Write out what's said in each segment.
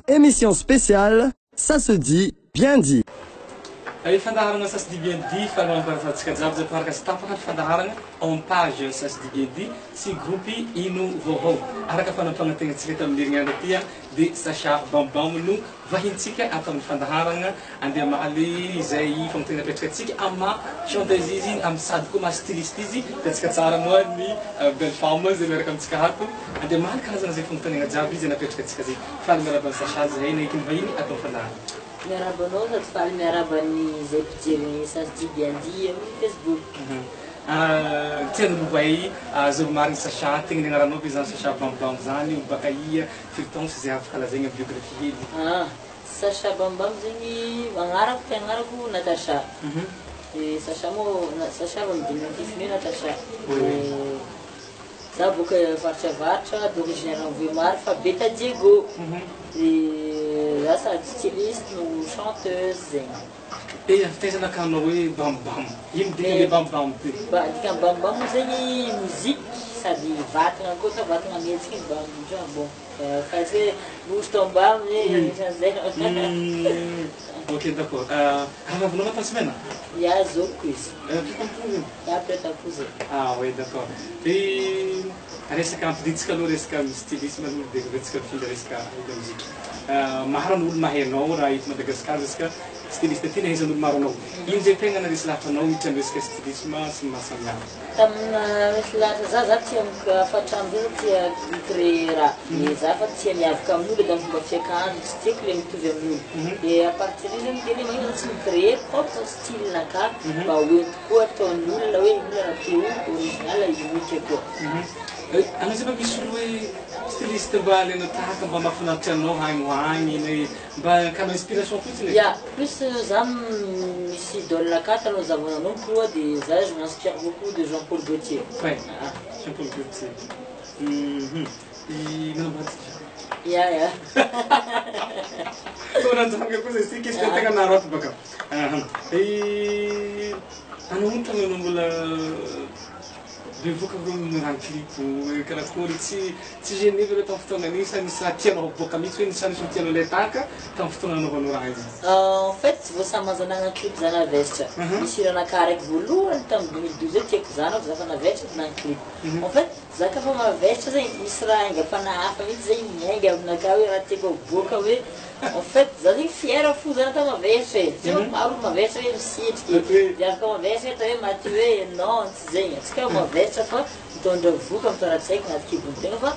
Émission spéciale, Ça se dit, bien dit. Fandaharana Ça se dit bien dit, faly jiaby zay mpanaraka sy tapaka ny fandaharana en page Ça se dit bien dit sy groupe Ino Vaovao. Araka fanampanantenatsika tamin'ny herinandro ty a, de Sacha Bambam no vahintsika atao amin'ny fandaharana. Andeha maly izay fagnotena apetraka atsika ama chanteuse izy, amy sady koa maha styliste izy, de atsika tsara moa ny belle femme zay miaraka amitsika ato. Andeha maly karazana zay fagnotaniana jiaby zay napetraka atsika zay. Faly miarahaba Sacha zahay naiky ny vahiny atao amin'ny fandaharana. Miarahaba anao sady faly miarahaba ny zay mpijery Ça se dit bien dit amin'ny Facebook. Tiana lovay zao mariny Sacha, tegna ny agnaranao ve zany Sacha Bambam zany, olo baka ia, firy taogno sy zay afaka lazaigna biographie hely? Ah, Sacha Bambam zegny agnarako, ty agnarako Natacha. De Sacha moa Sacha avy amin'ny diminutif ny hoe Natacha. De za boaka faritra avaratra, d'originaire Vohemar fa beta Diego. De za sady styliste no chanteuse zegny. E fitaizana kanao hoe Bambam, ino dika le Bambam ty? Ba dika Bambam moa zegny musique sady vatagna koa, atao vatagna mihetsika iny bam ohatra, bon fa tsy hoe bouge ton bam zegny ohatran'izay. Ok, d'accord. Rahavavinao va Tansimena? Ya, zokiko izy. Mpitampozy? Ya, mpitampozy. Ah oui, d'accord. De resaka ampiditsika aloha resaka stylisme aloha, de avetsika mifindra resaka la musique. Maro ny olo mahay anao raha eto Madagasikara, resaka styliste ty nahaizan'olo maro anao. Ino zay tegna naresy lahatra anao hiditra amin'ny resaka stylisme sy ny mahasamihafa? Tamina misy lahatra za tia fa hatramin'izay za tia micréer raha. De za fa tia miavaka amin'olo edy amin'ny fomba fiakanjo, tsy tiako le mitovy amin'olo. De à partir io zany tena hoe magnino za tsy micréer propre style-nakahy mba hoentiko koa ataon'ny olona hoe ino raha te ho original, unique koa. Anao zay mba misy olo hoe styliste mba alainao tahaka, mba mahafinaritra anao hagny ho agny, na mba kanao inspiration fotsiny? Ya, plus za misy idole-nakahy taloha za vao nanomboka, de za je m'inspire beaucoup de Jean-Paul Gaultier. Ouais. Ah. Jean-Paul Gaultier. I manambady? Ya. Toranjanga koa zay ty question tegna naroato baka. Aha. I anao tamy anao mbola bevoka ro nagnano clip karakory, tsy gêné ve tamin'ny fotoana an'igny, sa nisy raha tianao aboaka mihitsy, hoe nisy olo tianao le tahaka tamin'ny fotoana nanaovanao raha izy? En fait, vao samy mahazo nagnano clip za navesitra. Misy hiranakahy raiky voalohany tamin'ny 2012 zay tiako zana fa za fa navesitra de nagnano clip. En fait, za ka fa mavesitra zegny misy raha aingam-panahy hafa mihitsy zegny miainga aminakahy hoe raha tiako aboaka, hoe en fait za zegny fière fo zany atao mavesitra e. Tsy hoe maro olo mavesitra hoe misitriky. De afaka mavesitra atao hoe maty hoe non, tsy zegny. Antsika mavesitra fa mitondra voka, mitondra tsaiky anaty kibony tegna fa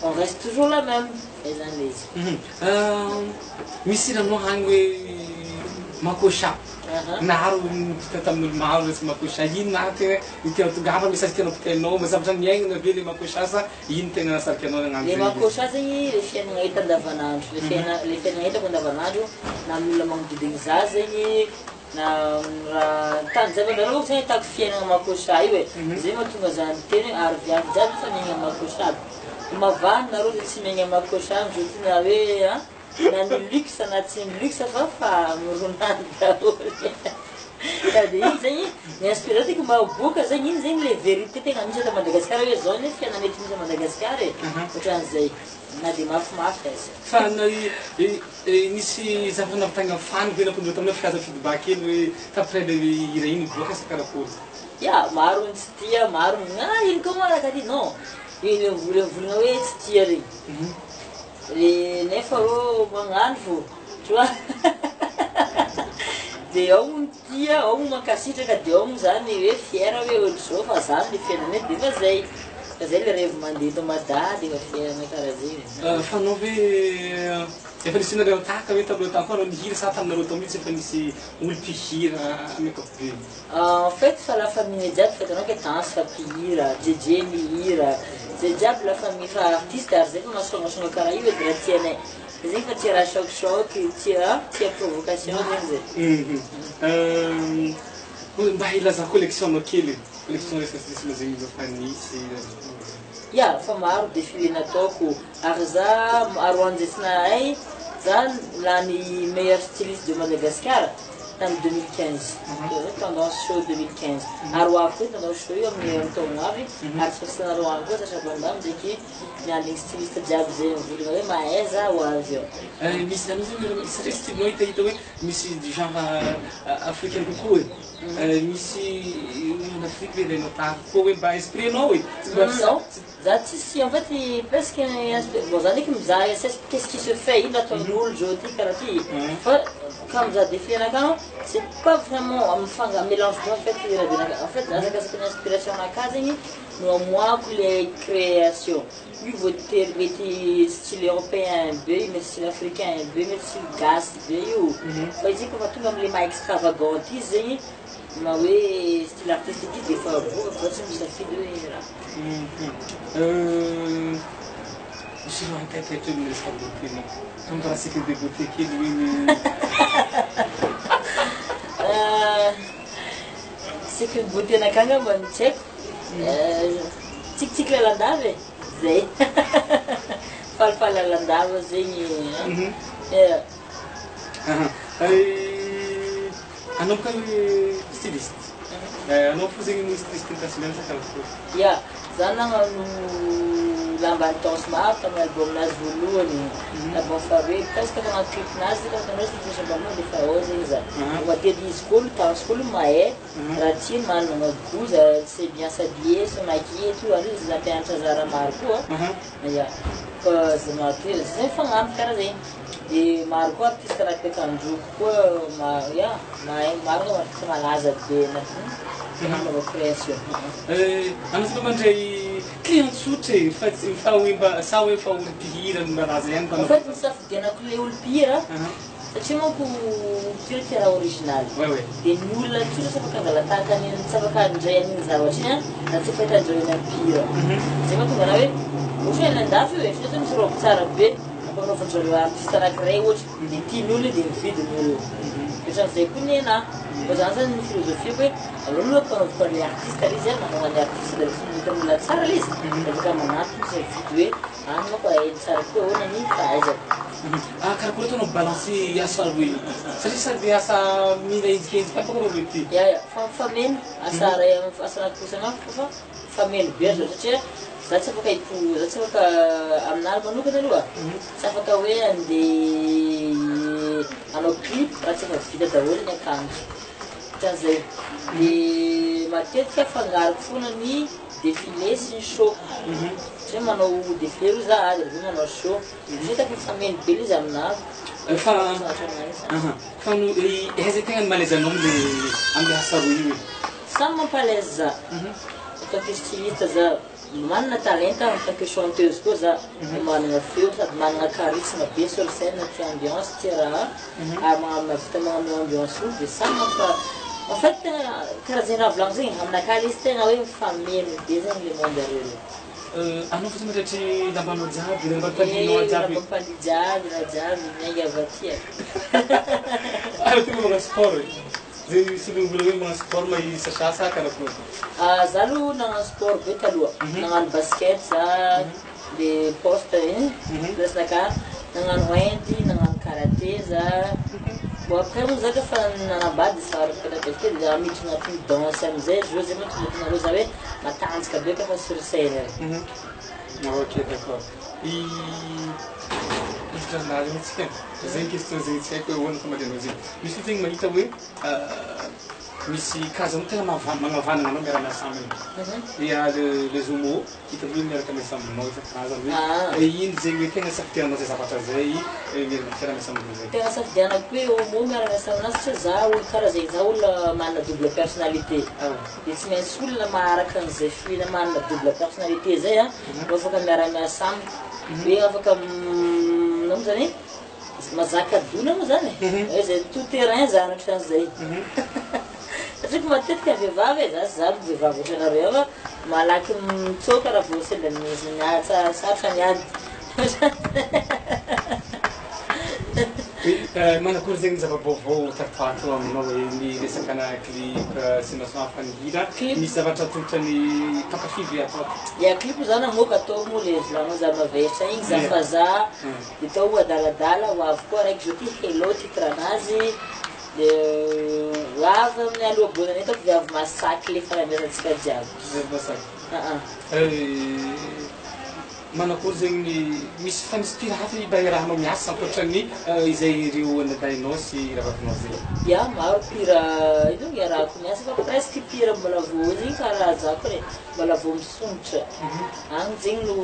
on reste toujours la même. Zay zany le izy. Misy hiranao hagny hoe Makosa. Naro mpita tamin'olo maro resy Makosa. Ino na tegna ny tianao tongava, message tianao ampitainao, mba zavatra niaignana ve le Makosa sa ino tegna nasariky anao nagnano Le zay izy? Makosa zegny le fiainana hita andavanandro, le fiainana hitako andavanandro na amin'ny olona magnodidiny za zegny, na amin'ny raha tany jiaby andalovako zegny ahitako fiainana Makosa io e. Zay mahatonga za niteny hoe ary viavy jiaby fa miaigna Makosa aby. Mavany nareo zay tsy miaigna Makosa amizao ty, na hoe a na ny luxe na tsy ny luxe fa mironany daholo. Ka de iny zegny ny inspiré tiako mba aboaka zegny, iny zegny le vérité tegna misy eto Madagasikara, hoe zao ny fiainana mety misy a Madagasikara e, ohatran'izay na de mafimafy aza. Fa na nisy zavatra nampitagna fany ve nampondreo taminao fikaza feedback kely hoe taprès le hira iny miboaka sa karakory? Ya, maro ny tsy tia, maro ny ah ino koa moa araka ty, non iny le mivolagna hoe tsy tia regny le nefa rô magnano fô, tu vois, de ao moa tia, ao moa mankasitraka, de ao moa zany hoe fier hoe ohatr'izao fa zany le fiainanay, de fa zay fa zay le rêve mandeha eto Mada, de fa fiainana karaha zegny. Fa anao ve efa nisy nareo tahaka hoe taloha tany koa anao nihira, sa taminareo tao mihitsy efa nisy olo mpihira amin'ny ankapobeny? En fait, fa la famille jiaby fa hitanao ke danse fa mpihira, JJ mihira, zay jiaby la famille fa artiste, ary zay fa mahasomasoa karaha io edy raha tianay. Zegny fa tia raha choc choc, tia provocation zegny zay. Mba hilaza collection anao kely, collection resaka stylisme zegny fa nisy? Ya, fa maro défilé nataoko, ary za aroanjy tsy nahay za lany meilleur styliste de Madagascar. Tamin'ny 2015. Tendance show 2015. Ary ho avy koa tendance show io amin'ny taogno avy. Ary tsy fasitanareo any koa Sacha Bam ndraiky miandrigny styliste jiaby zay mivolagna hoe mahaiza ho avy eo. Misy anao zegny satria style-nao hitahita hoe misy genre africain kokoa e. Misy en Afrique ve ilainao tahaka koa hoe mba inspiré anao e? Tsy mba Non, za tsisy en fait presque bon za ndraiky mizaha qu'est-ce qui se fait, ino ataon'olo zao ty karaha ty, fa ka mizaha défilé-nakà, c'est pas vraiment mifanga mélange be en fait raha benaka. En fait, asakasaka ny inspiration naka zegny no amoahako le création io. Voatery mety style européen be io, mety style africain be, mety style gasy be io, fa izy kofa tonga amle maha extravagant izy zegny, ma hoe style artistique izy, de efa boka fa tsy misafidy hoe raha. Misy raha mitaitaitra eo amin'ny resaka beauté nao. Tonga raha secret de beauté kely hoe ny Secret de beauté nakà angamba tsy haiko. Tsikitsiky lalandava e, zay. Falifaly lalandava zegny. Yeah. Anao koa styliste. Anao fo zegny ny styliste ny Tence Mena sa karakory? Ya, za nagnano lamba Tence maro tamin'ny album-nazy voalohany, album faharoe, presque nagnano clip-nazy ka hitanao izy Sacha Bam de efa ao zegny za. Matetiky izy koa olo Tence koa olo mahay raha tiany, manana goût, c'est bien s'habiller, se maquiller et tout, ary izy nampianatra za raha maro koa. Ya, fa za maty zay fagnampy karaha zegny. De maro koa artiste nampiakandroko koa ma ya mahay, maro koa artiste malaza be na nanaova création. Anao zany mandray client tsotra e, fa tsy fa hoe mba sa hoe fa olo mpihira no malaza ihany En fait, nisafidianako le olo mpihira satria manko mpihira tia raha original. Ouais ouais. De ny olona tsotra tsy afaka angala tahaka an'iny, tsy afaka handray an'iny zavatra iny a, raha tsy efa hitandreo eny amin'ny mpihira. Zay mahatonga anahy hoe ohatra hoe any andafy io e, eritrereto misy robe tsara be ampanaovan-jareo artiste anankiray ohatra, de tian'ny olona de mividy ny olona. Ohatran'izay koa ny anahy. Fa zany zany ny filozofiako hoe aleo aloha ampanaoviko an'le artiste le izy a, manao an'le artiste de rehefa hitan'olona tsara le izy, de afaka manatona izy mividy hoe any manko hainy tsara koa ahoana ny fahaizako. Ah, karakory ataonao balancer asa roe io? Satria sady asa mila endrikendrika baka rô roe ty. Ya, fa mifameno asa ray asa anaky roa fa mifameno be zao, satria za tsy afaka hipo, za tsy afaka aminahy manokana aloha, tsy afaka hoe andeha hanao clip raha tsy efa vita daholo ny akanjo. Ohatran'izay. De matetika afangaroko foana ny défilé sy ny show. Satria manao défilé aloha za de avy eo manao show. Satria hitako mifameno be le izy aminahy. Fa fa no aiza tegna ny malaise anao amle asa roe io e? Samy mampalaise za. En tant que styliste za manana talenta, en tant que chanteuse koa za manana feo sady manana charisme be sur scène, tia ambiance, tia raha, ary mahavita magnano ambiance olo, de samy mampa en fait tegna karaha zegny raha volagno zegny aminakahy le izy tegna hoe mifameno be zegny le monde areo reo. Anao fa tsy mandratry lambanao jiaby, lamba-pandrianao jiaby. Lamba-pandy jiaby, raha jiaby miainga avy aty. Ary tonga magnano sport e. Zay misy olo mbola hoe magnano sport ma i Sacha sa karakory? Ah, za aloha nagnano sport be taloha. Nagnano basket za, de poste igny, place-nakahy. Nagnano hand, nagnano karaté za. Bon, après moa za kafa nanambady sarotry de za miditra agnatin'ny danse amizay zao, zay mahatonga hitanareo za hoe matanjaka be kafa sur scène. Ok, d'accord. I hiditra lalina antsika. Zegny question zegny tsy haiko hoe ahoana famalianao zegny. Misy olo zegny mahita hoe misy karazany tegna magnavanana anao miara-miasa aminy. Il y a les homos hitako hoe miaraka miasa aminao isan-karazany hoe ino zegny hoe tegna safidiananao zay zavatra zay miara-miasa aminao zay. Tegna safidianako hoe homo miara-miasa aminazy satria za olo karaha zegny, za olona manana double personnalité. De tsy maintsy olona maharaka an'izay filana manana double personnalité zay a no afaka miara-miasa amiko. Hoe afaka ino moa zany mazaka dona moa zany e. Hoe zay tout terrain zany ohatran'izay. Satria ko matetika vehivavy e, za tsy za vehivavy ohatranareo fa malaky mitsoka raha vao sendra misy miady, sarotra ny ady. Hoe manakory zegny zava-baovao tatoato aminao hoe ny resaka na clip sy ny hafa ny hira, misy zavatra atolotra ny mpankafy ve atao? Ya, clip zany namoaka atao moa le volanao za mavesatra igny za fa za de tao adaladala ho avy koa raiky zao ty, Hello titre anazy. De avy amin'ny aloha bonne année ataoko viavy masaky le fanamezantsika jiaby. Viavy masaky. Ah. Manakory zegny ny misy fa misy piraty mba iarahanao miasa ankoatran'ny izay ireo anadahinao sy rahavavinao zay? Ya, maro mpira ino iarahako miasa fa presque mpira mbola vao zegny karaha za koa e, mbola vao misondrotra. Agny zegny no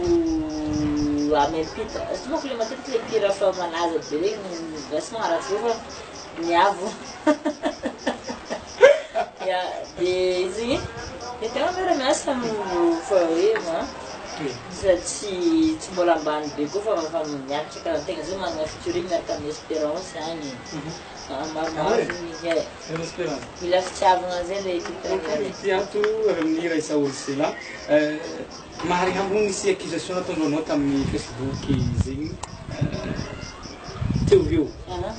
miampita. Izy manko le matetiky le mpira fa malaza be regny lasa magnaratsy reo fa miavo. Ya, de izy igny de tegna miara-miasa fa hoe ma sady tsy mbola ambany be koa fa miakatra karaha tegna zay manana featuring miaraka amin'ny Espérance agny. Ah, maromaro zegny izy e. Espérance. Mila fitiavagna zay le titre. Ty ato avy amin'ny Raissa Olsela. Mahary ambony nisy accusation nataondreo tamin'ny Facebook zegny teo eo.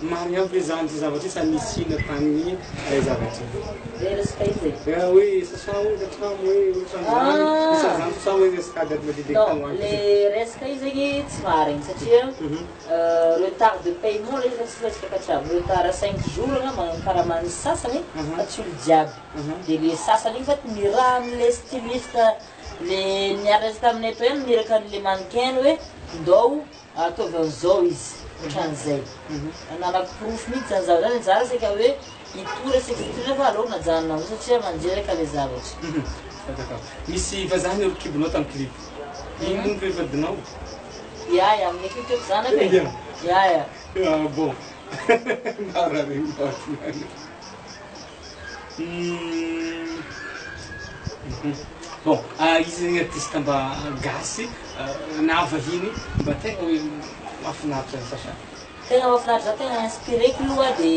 Marigny aby ve zany ty zavatra io sa nisy natany zavatra io? Le resaka izy e. Hoe Sasa hoe trano hoe ohatran'izany. Misy zany sa hoe resaka ady madidika Non, tany le resaka io zegny tsy marigny satria retard de paiement le izy fa tsy resaka katramo. Retard 5 jours angamba karaman'ny sasany fa tsy olo jiaby. De le sasany igny fa miraha am'le styliste le niaraka taminay teo ihany miraka an'le mannequin hoe ndao ataovy an'izao izy ohatran'izay. Nanako porofo mihitsy zany zavatra zany, zara saika hoe hitory saika fitoriana fa aleo najanona amizay satria mandreraka le zavatra. D'accord. Misy vazaha ny kibonao tamin'ny clip. Ino no vehivadinao? Ya, amin'ny clip eto zanako e. Ya. Ya. Ah, bon. Marary mafy. Bon, izy zegny artiste mba gasy na vahiny mba tegna hoe mahafinaritra ny Sasa. Tegna mahafinaritra za, tegna inspiré ko aloha de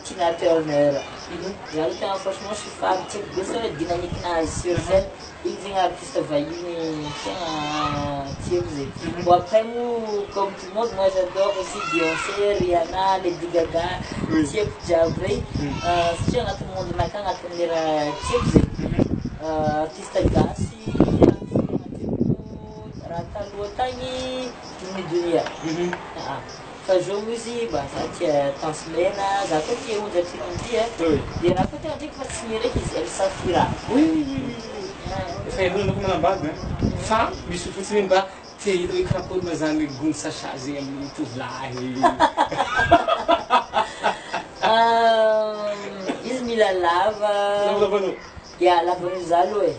Tina Turner. Za aloha tegna franchement je suis fan, tiako be satria dynamique nazy sur scène, igny zegny artiste vahiny tegna tiako zay. Bon, après moa, comme tout le monde, moi j'adore aussi Beyoncé, Rihanna, Lady Gaga, tiako jiaby rey. Satria agnatin'ny monde naka agnatin'ny raha tiako zay. Artiste gasy artiste tegna tiako raha taloha tagny Mimi Donia. Ah, fa zao moa izy mba za tia Tence Mena, za koa tia Onja Trimandy e. De raha koa tegna tiako fa tsy miraiky izy El Safira. Oui. Efa ela anao manambady hein? Fa misy fotsiny mba te hita hoe karakory ma zany gony Sasa zegny amin'ny tovolahy. Izy mila lava. Lava anao? Ya, lava noho za aloha e.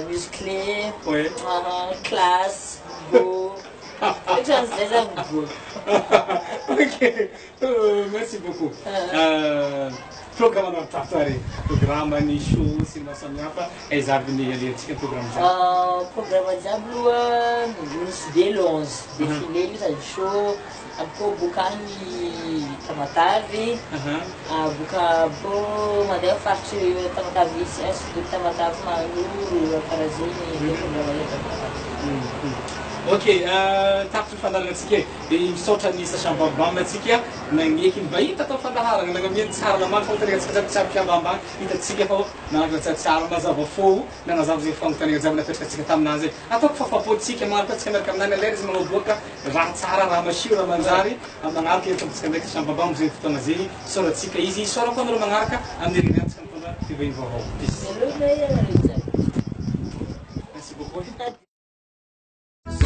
Musclé, classe, beau. Ohatran'izay zany beau. Ok, merci beaucoup. Programme anao tafara programme ny show sy ny maro samihafa aiza avy ny alehantsika programme zany? Programme jiaby aloha misy be le 11 défilé io sady show abôkô boaka agny Tamatavy, boaka abôkô mandeha faritry Tamatavy sud Tamatavy Mahanoro karaha zegny le programme zay Tamatavy. Ok, tapitry ny fandaharanantsika e. De misaotra ny Sasa Bambam atsika nagneky mba hita atao fandaharana nagnamiany tsara namaly fanontaniana jiaby tsy ampiambambany hitantsika fa nanangana tsara mazava fô nanazava zay fanontaniana jiaby napetraka antsika taminazy. Ataoko fafapotsika maro koa tsika miaraka aminany alera izy magnaboaka raha tsara, raha masiro, raha manjary magnaraka eto amintsika ndraiky Sasa Bambam zay fotoana zegny. Isaorantsika izy, isaorako anareo magnaraka amin'ny herinandro mitondra fivahiny vaovao. Peace. Veloma ianareo jiaby. Merci beaucoup.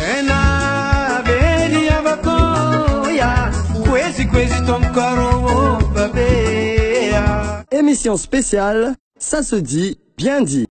Zena veni avakoya kwezi kwezi tomkaro babea. Émission spéciale, ça se dit, bien dit.